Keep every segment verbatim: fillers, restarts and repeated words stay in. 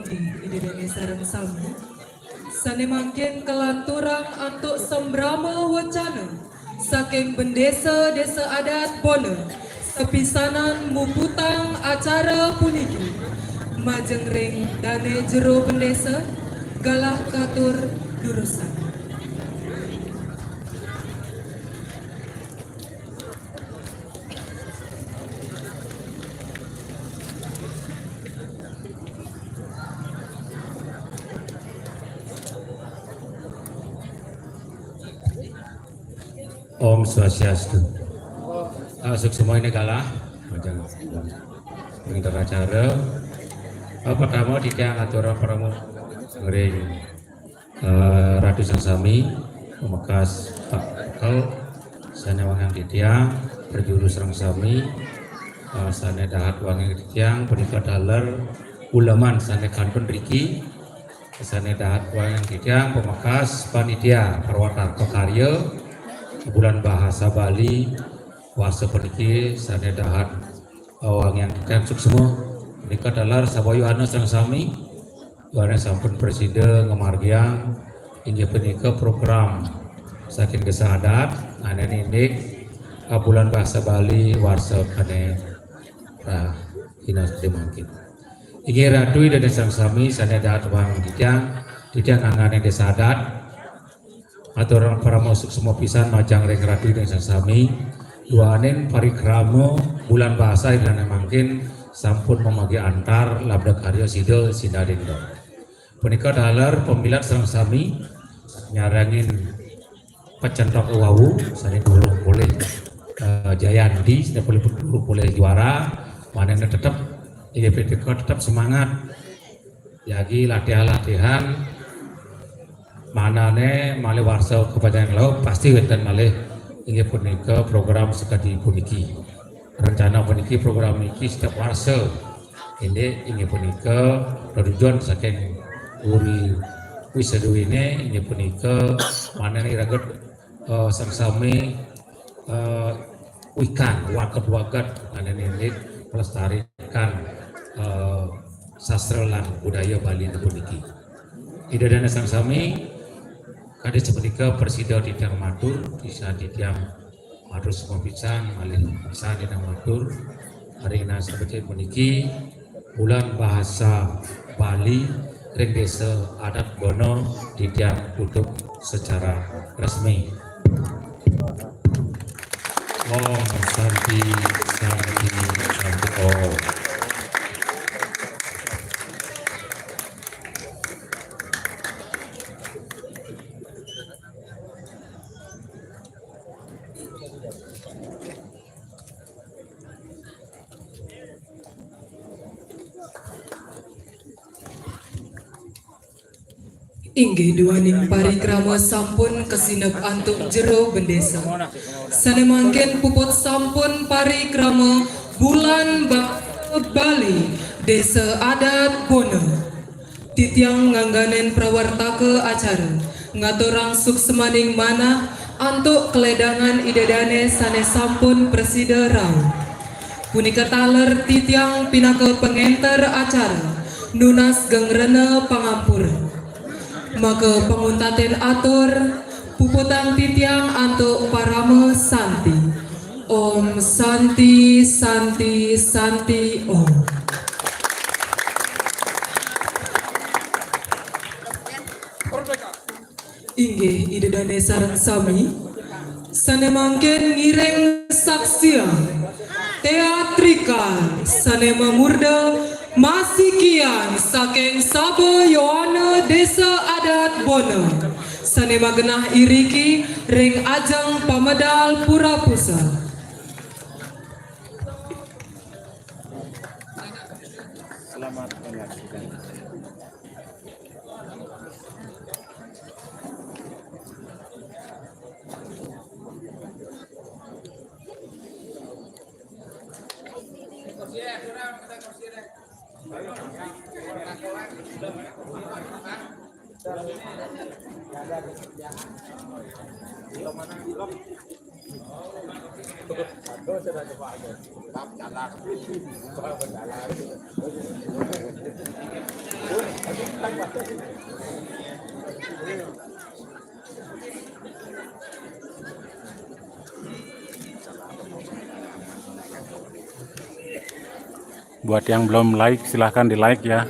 Ida dané sareng sami. Sané mangkin kalanturang antuk sambrama wacana saking bendésa Désa Adat Bona, sapisanan muputang acara puniki. Majeng ring dané jero bendésa, galah katur durusang. Om Swastiastu. Ah, suksma inggih kalah. Majeng pengenter acara. Ah, pertama titiang aturang parama ring eh, Ratu sareng sami, pamekas Pak Tekel, sané wangiang titiang, prajuru sareng sami, eh, sané dahat wangiang titiang, punika taler uleman sané kantun riki, sané dahat wangiang titiang, pamekas panitia parwatarta karya Bulan Bahasa Bali, warsa puniki sané dahat wangiang titiang suksma, punika taler sabayuana sareng sami, Yohanes sampun prasida ngamargiang inggih punika program saking Désa Adat, ané indik, ah, Bulan Bahasa Bali warsa kané, ah, rahina mangkin. Inggih Ratu Ida dané sareng sami sané dahat wangiang titiang, titiang anggané Désa Adat, aturang parama suksma pisan majeng ring Ratu Ida dané sareng sami, duaning parikrama Bulan Bahasa Ida dané mangkin sampun mamargi antar labda karya sida sinalingga. Punika taler pamilet sareng sami nyarengin pacentok wau sané durung polih, eh, jayanti, sané polih, durung polih juara, manahné tetep, inggih punika tetep semangat. Jagi latihan-latihan, manahné malih warsa kapanjang laut pasti wénten malih inggih punika program sakadi puniki. Rencana puniki, program niki setiap warsa. Indik inggih punika tetujon saking puri wisaduwiné inggih punika manahné raget, eh, sareng sami, eh, wikan, waget-waget, manahné indik melestarikan, eh, sastra lan budaya Bali puniki. Ida dané sareng sami, kadi sapunika prasida titiang matur, pisan titiang matur suksma pisan, malih pisan titiang matur, ring sané puniki, Bulan Bahasa Bali ring Désa Adat Bona titiang tutup secara resmi. Om Santi, Santi, Santi Om. Inggih, duaning parikrama sampun kasineb antuk jero bendésa. Sané mangkin puput sampun parikrama Bulan Ba-, Bali, Désa Adat Bona. Titiang ngangganin prawartaka acara, ngaturang suksmaning manah antuk kaledangan Ida dané sané sampun prasida rauh. Punika taler titiang pinaka pangénter acara, nunas geng rena pangampura. Maka panguntatin atur, puputang titiang antuk parama santi. Om Santi, Santi, Santi, Om. Inggih, Ida dané sareng sami, sané mangkin ngiring saksian teatrikal sané mamurda Masikian saking Saba Yowana Désa Adat Bona, sané magenah iriki ring ajeng pamedal Pura Puseh. Selamat menyaksikan. Buat yang belum like, silahkan di-like ya.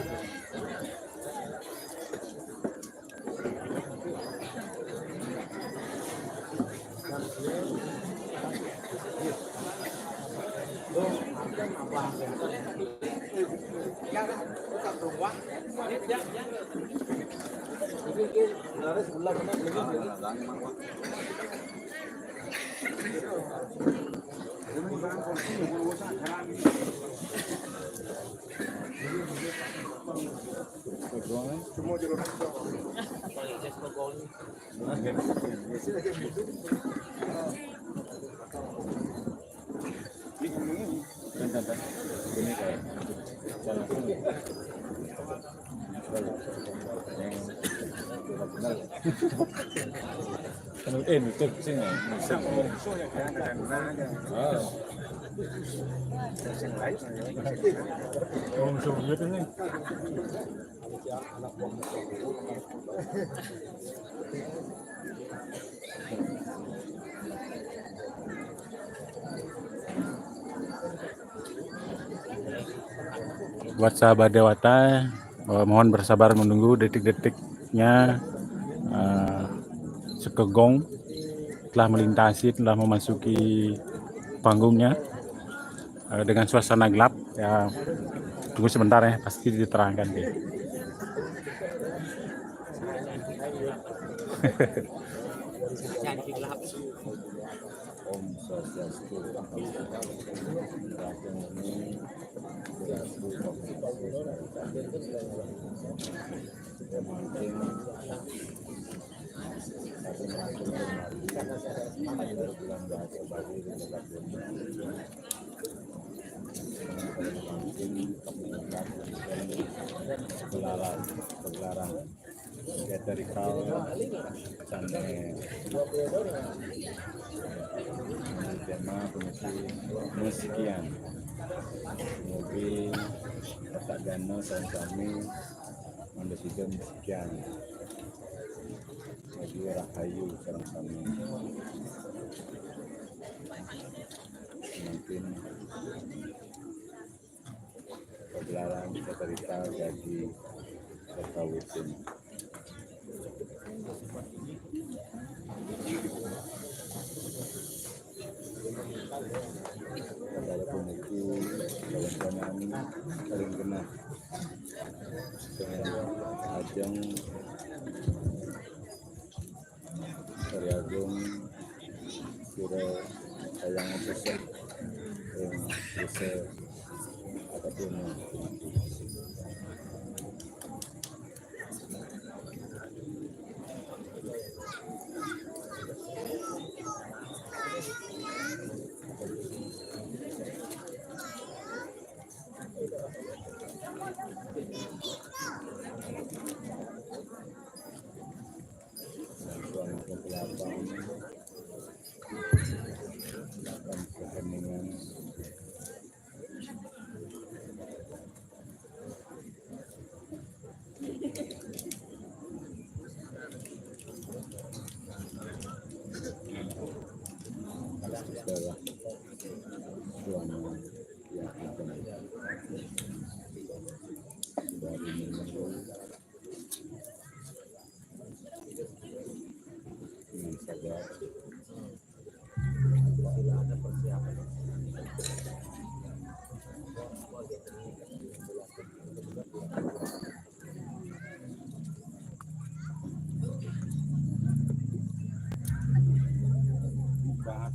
Eh, nutup sini. Ah. Buat sahabat Dewata, eh, mohon bersabar menunggu detik-detiknya, eh, Sekegong telah melintasi, telah memasuki panggungnya, eh, dengan suasana gelap. Ya, tunggu sebentar ya, pasti diterangkan deh. Om Swastiastu. Paglarang, paglarang. Katerikal sampai tema penguji musikian. Mugi Bapak Gana sareng sami mandhesida musikian. Mugi rahayu sareng sami. Mungkin pagelaran katerikal dadi kekawitin. Pada puniki kawontenan paling genah. Sing ajeng Sri Agung sira kayang sesek ing desa Akademi.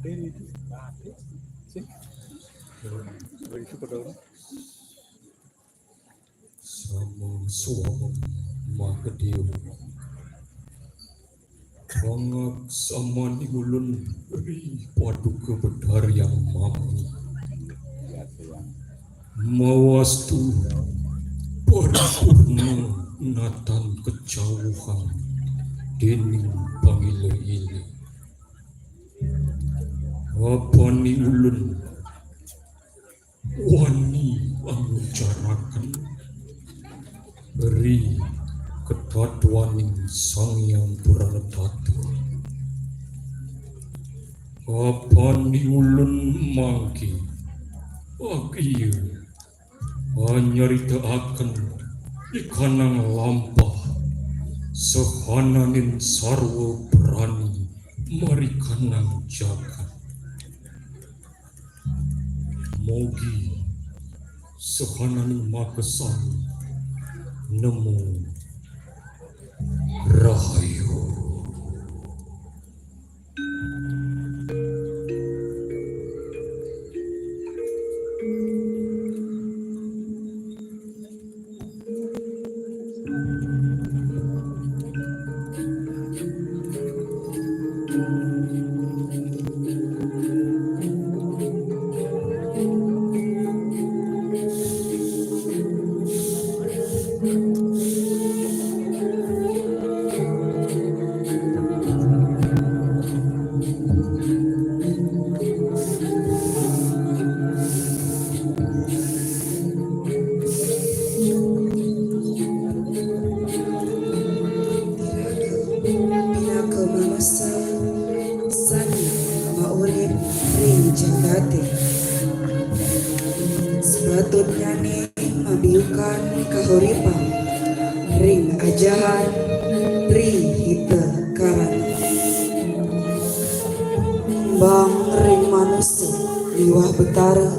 Batin itu, batin sih. Begitu pada orang. Sama suama makedil. Pangak samani ulun ri paduka Betari Mami. Mawastu paripurna natan kejauhan dening pangila-ila. Abani ulun wani angucaraken ri ketaduaning Sang Hyang Purana Tatwa. Abani ulun mangke agiya panyaritaaken ikanang lampah sahananing sarwa prani marikanang jagat. Mogi sahananing makasami. Namo Rahayu. Pinaka manusa sane maurip ring jagate, sepatutnyane mabiukan kahuripan ring ajahan tri hita karana. Embang ring manusa miwah betara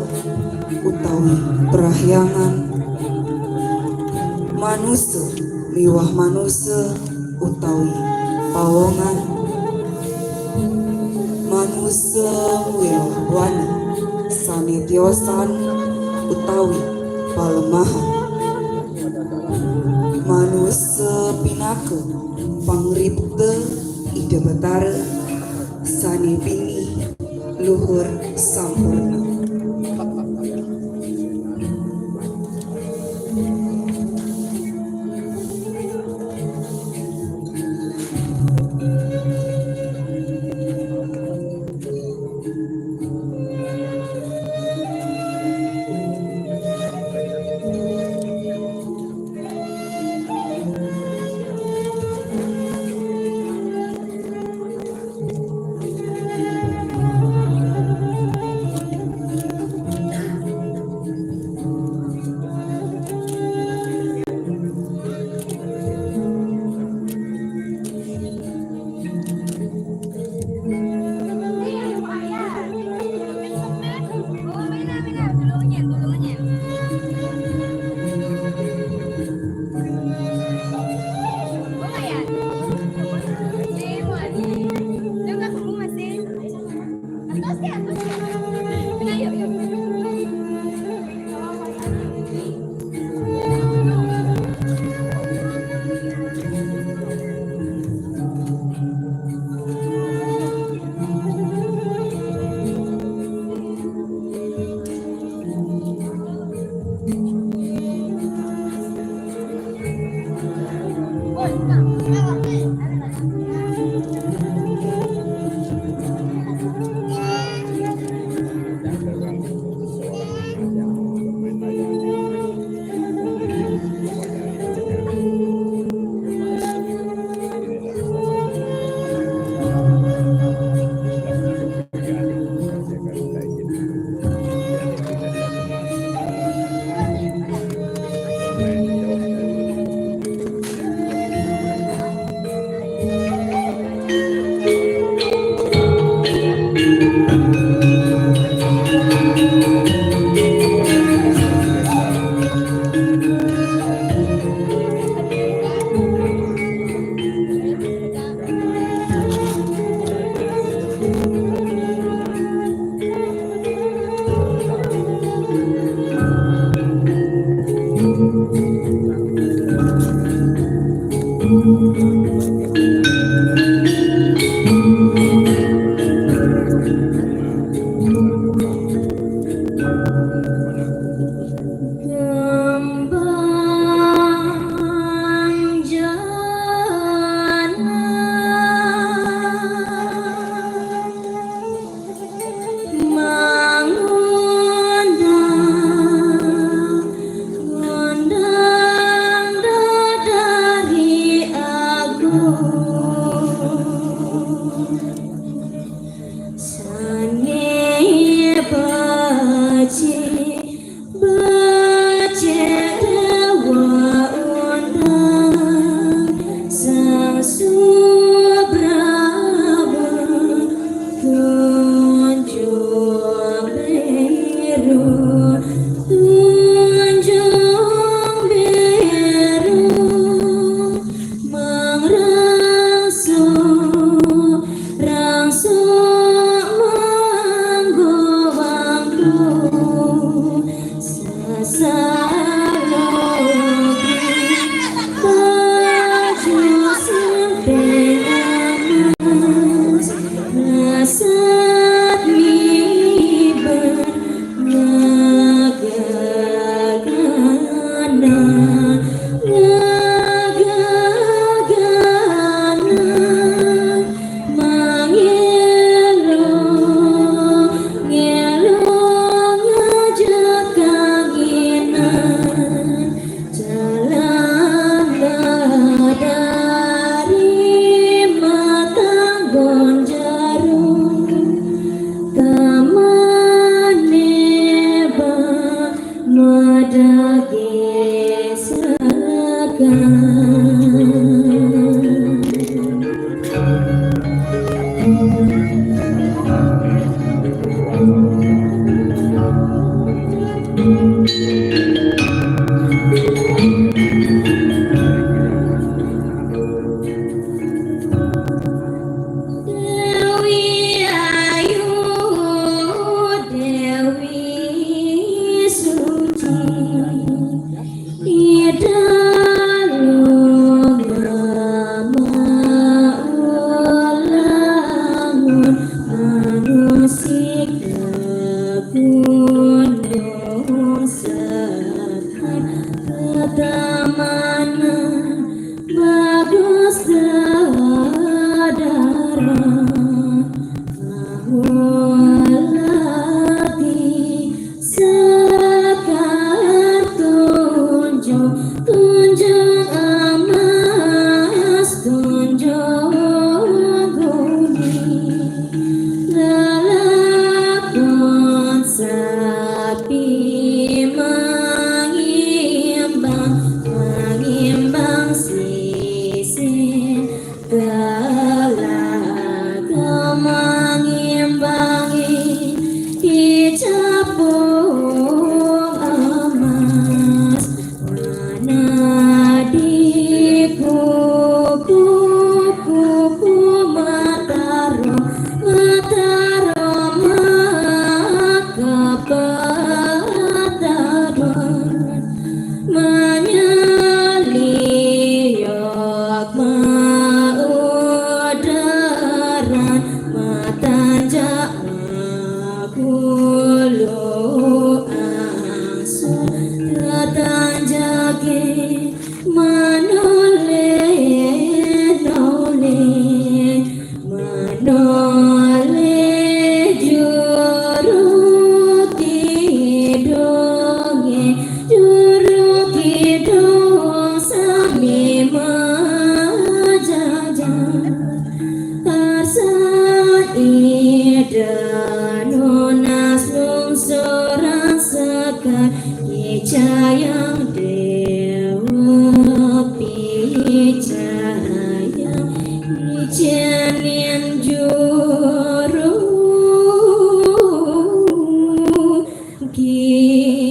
utawi prahyangan, manusa miwah manusa utawi pawongan, manusa miwah wana sane tiosan utawi palemahan. Manusa pinaka pangripta Ida Betara sane pinih luhur sampurna. Becik, becik dewa undang, sang subraba tunjung biru, tunjung biru. Mangrangsu, rangsu manggo-manggo. Sasaloki baju samping amas. Nasat miber ngagagana, ngagagana, mangelo, ngelo ngajak kanginan. Jalan dari matang gonjaru, kamane ba madage sakan. Dewi Ayu, Dewi Suci, ida lunga maulamun mangusik gunung sekar tetamanan. Bagus darah mengulati sekar tunjung, tunjung emas, tunjung gumi. Lelakon sapi mangimbang, mangimbang sisih telaga mangimbangi icapung emas. Manadi kuku-kuku mataram, mataram makapatadan. Manyaliok maudaran, matanjak magulu angsur, tatanjake manole-nole. Manole juru kidunge, juru kidung sami majajar. Arsa ida nunas lungsuran sekar, icayang dewa picayang icenin juru kidunge.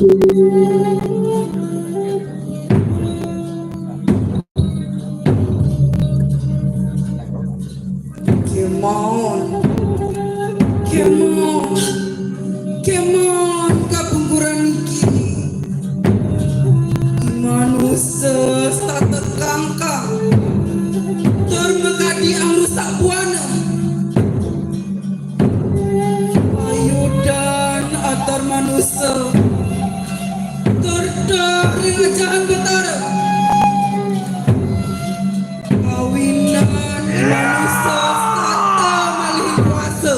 Kemon, kemon, kemon kapungkuran iki. Manusa satekangkang tur makadi angrusak buana. Ayudan antar manusa tur ring ajahan Betara. Awinan manusa sata malih kuasa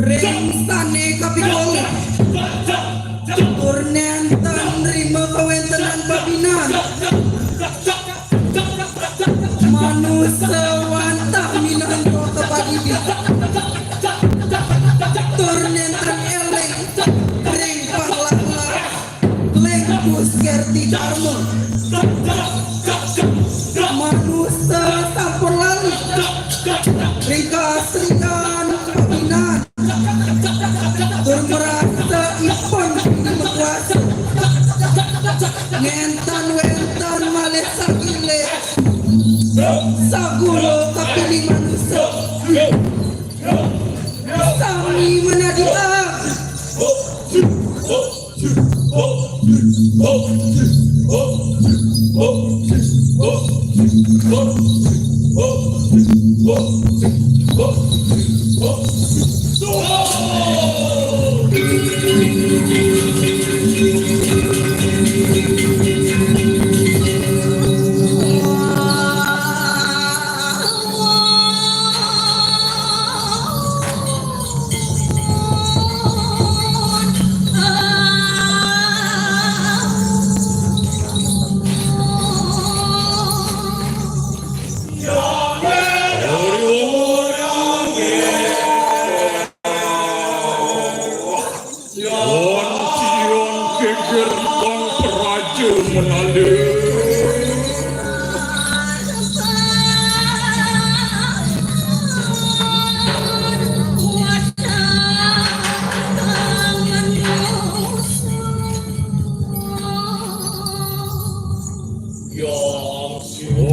ring sane kapikala. Tur nenten rima kawentenan pabinan. Manusa wantah minangka kapadidi. Tur nenten eling ring pahlahlah ling Gusti Karma. Manusa sampun lali ring kaasrian pabinan. Tur marasa ipun sing makuasa. Nenten wenten malih sagilik sagula kapilih manusa. Sami manadi ah. Wontian geger bang praja menali.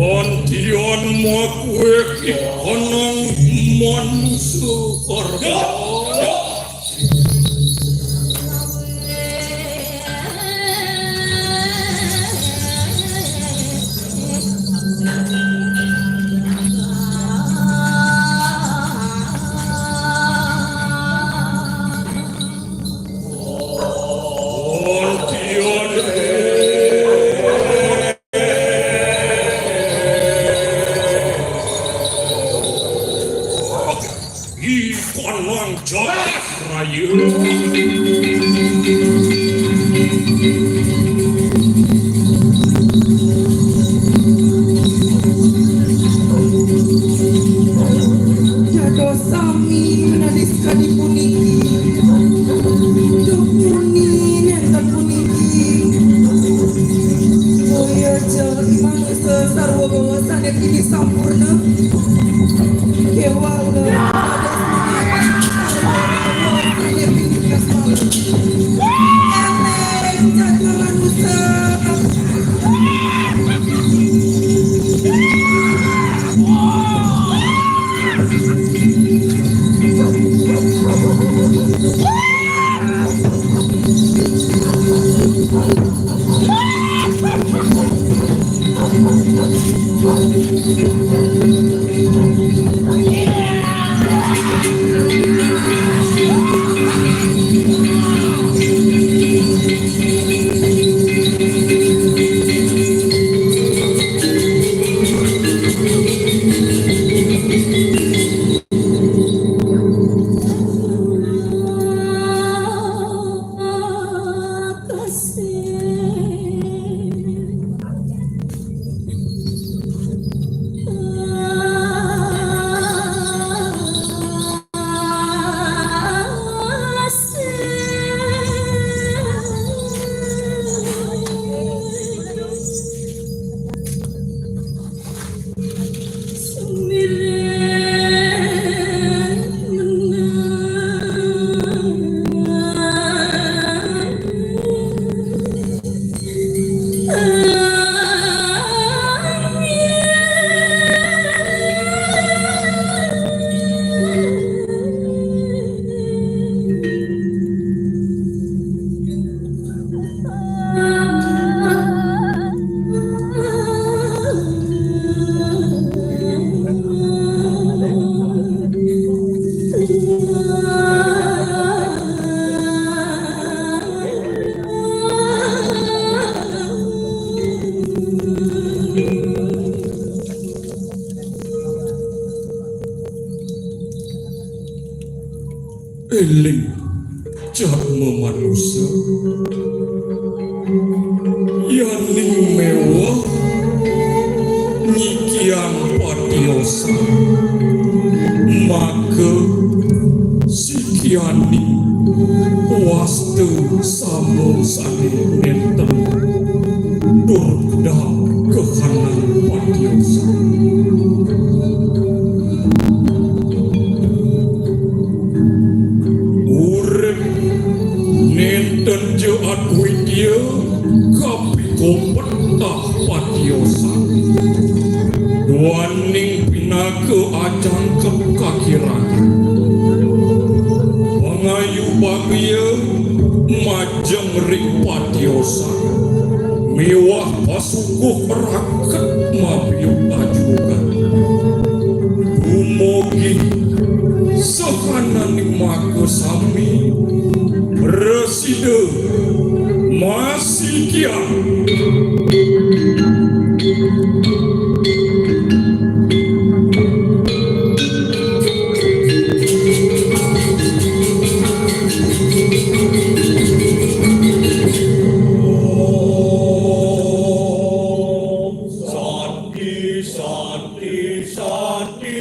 Wontian makwe ki anang manusa karma. Ikanang Jadma manusa, yaning méweh nyikiang patiosan, maka sikianing wasta sama sané nénten tur kedah kahanang patiosan. Urip nénten ja adwitya, kapikobet tah patiosan. Duaning pinaka ajangkep kakirangan. Pangayu bagia majeng ring patiosan miwah pasukuh raket mabiuk ajugan. Dumugi sahananing makasami prasida masikian. Santi, santi, santi.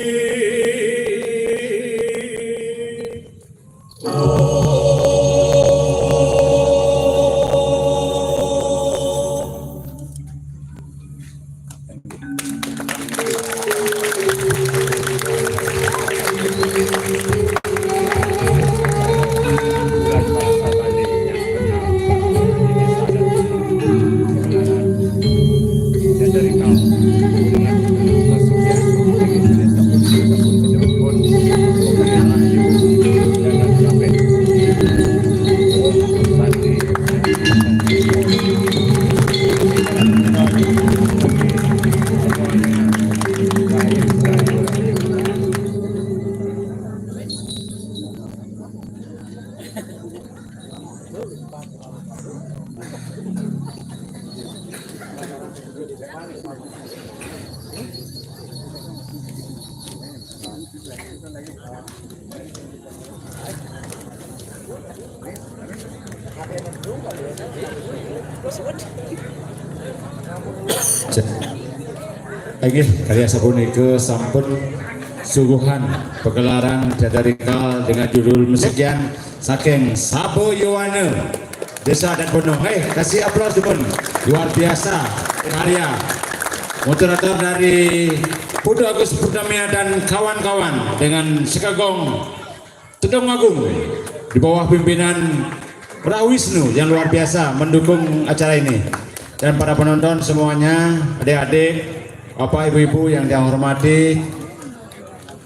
Inggih, karya sapunika sampun suguhan pagelaran teatrikal dengan judul masikian saking Saba Yowana, Desa Adat Bono. Eh, kasih aplaus, Dukun. Luar biasa karya moderator dari Putu Agus Purnamia dan kawan-kawan dengan Sekagong Tedong Agung di bawah pimpinan Prah Wisnu yang luar biasa mendukung acara ini. Dan para penonton semuanya, adik-adik, bapak, ibu-ibu yang saya hormati,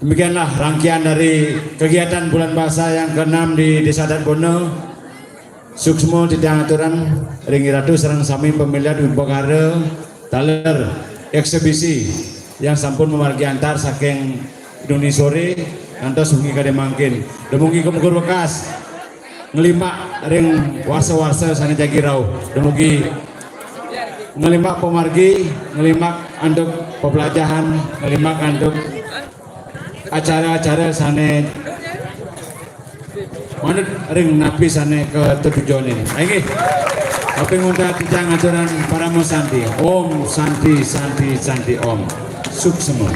demikianlah rangkaian dari kegiatan Bulan Bahasa yang keenam di Desa Adat Bono. Suksma titiang aturang ring Ratu sareng sami pamilet upakara taler eksebisi yang sampun mamargi antar saking dini sore ngantos wengi kadi mangkin. Dumugi ka Mungkur Wekas, nglimbak ring warsa-warsa sané jagi rauh. Dumugi nglimbak pamargi, nglimbak antuk peplajahan, nglimbak antuk acara-acara sané manut ring napi sané katujuané. Inggih. Kaping untat titiang aturang parama santi. Om Santi, Santi, Santi Om. Suksma.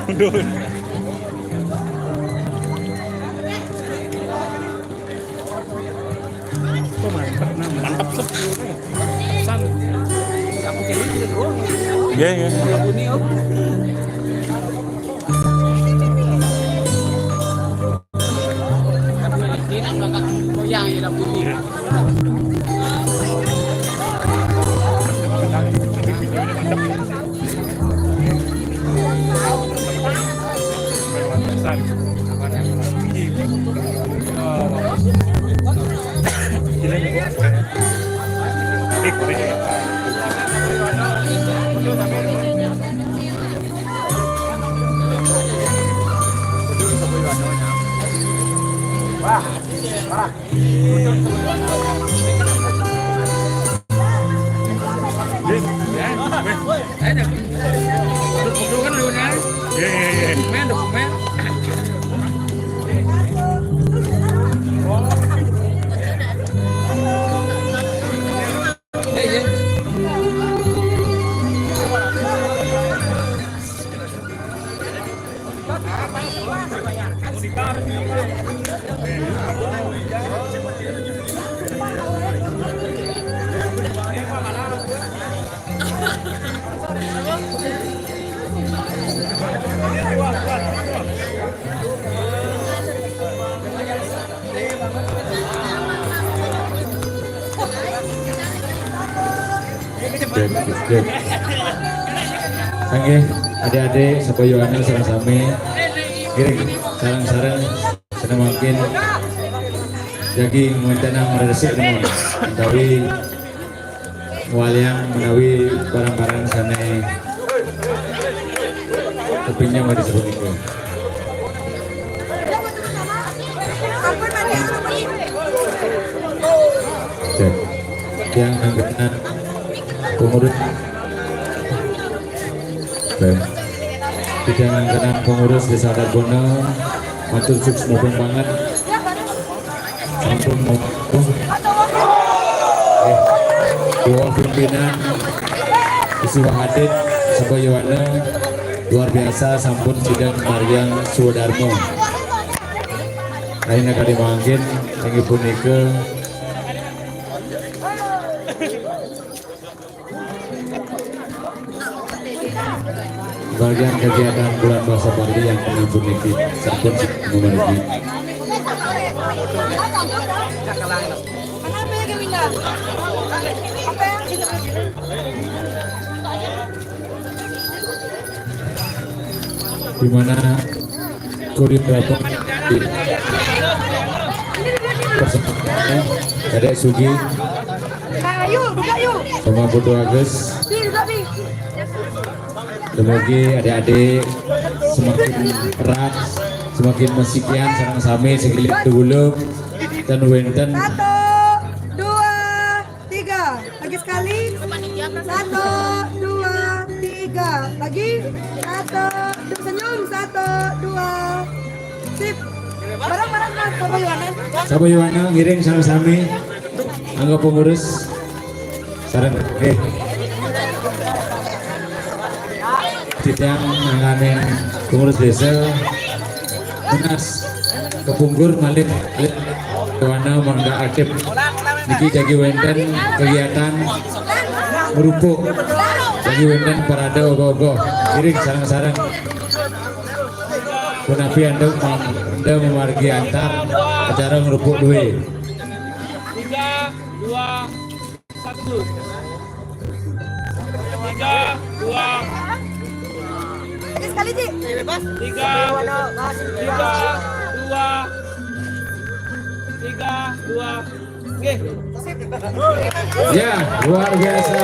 Mundur. Oh, mantap, nah, mantap, Sob. San. Aku kira gitu doang. Iya, iya. Aku nih, oh. Ini nggak goyang ya, lampu ini. Videonya mantap. Oke, oke. Oke, adik-adik, Sapa Yohana sareng sami. Ngiring, sareng-sareng, sané mangkin jagi ngwéntenang resik nuwun. Utawi walian menawi barang-barang sané kepinjam pada sepunika. Cek. Yang angkatan pengurus. Cek. Yang angkatan pengurus Desa Adat Bono, matur suksma banget. Sampun monggo. Eh, dua pimpinan Isi Wahadit Sapa Yowana luar biasa sampun sidang Maryang Swadarma. Ayeuna kadi mangkin inggih punika bagian kegiatan Bulan Bahasa Bali yang pernah puniki sampun memargi. Di mana koreografer di persembahannya Kadek Sugi. Nah, yuk, buka yuk. Sama Putu Agus. Bi, buka, Bi. Dumugi adik-adik semakin erat, semakin mesikian sareng sami segilik dulu dan wenten. Satu, dua, tiga. Lagi sekali. Satu, dua, tiga. Lagi. Satu, senyum. Satu, dua. Sip. Bareng-bareng, Mas. Sapa Yowana? Sapa Yowana ngiring sareng sami. Angga pengurus. Sareng, eh. Titiang nangganing pengurus desa. Tunas kepungkur malih, malih Yowana mangga aktif. Niki jagi wenten kegiatan ngrupuk. Jagi wenten parade ogoh-ogoh. Ngiring sareng-sareng. Punapi anda, anda memargi antar acara ngrupuk duwe. Tiga, dua, satu. Tiga, dua. Sekali, Ji. Tiga, tiga, dua. Tiga, dua. Oke. Ya, luar biasa.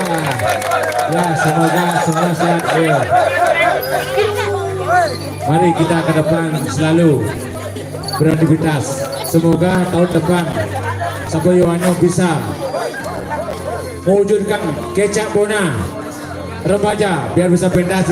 Ya, semoga semua sehat. Ya. Mari kita ke depan selalu beraktivitas. Semoga tahun depan Sapa Yowana bisa mewujudkan kecak bona remaja biar bisa pentas di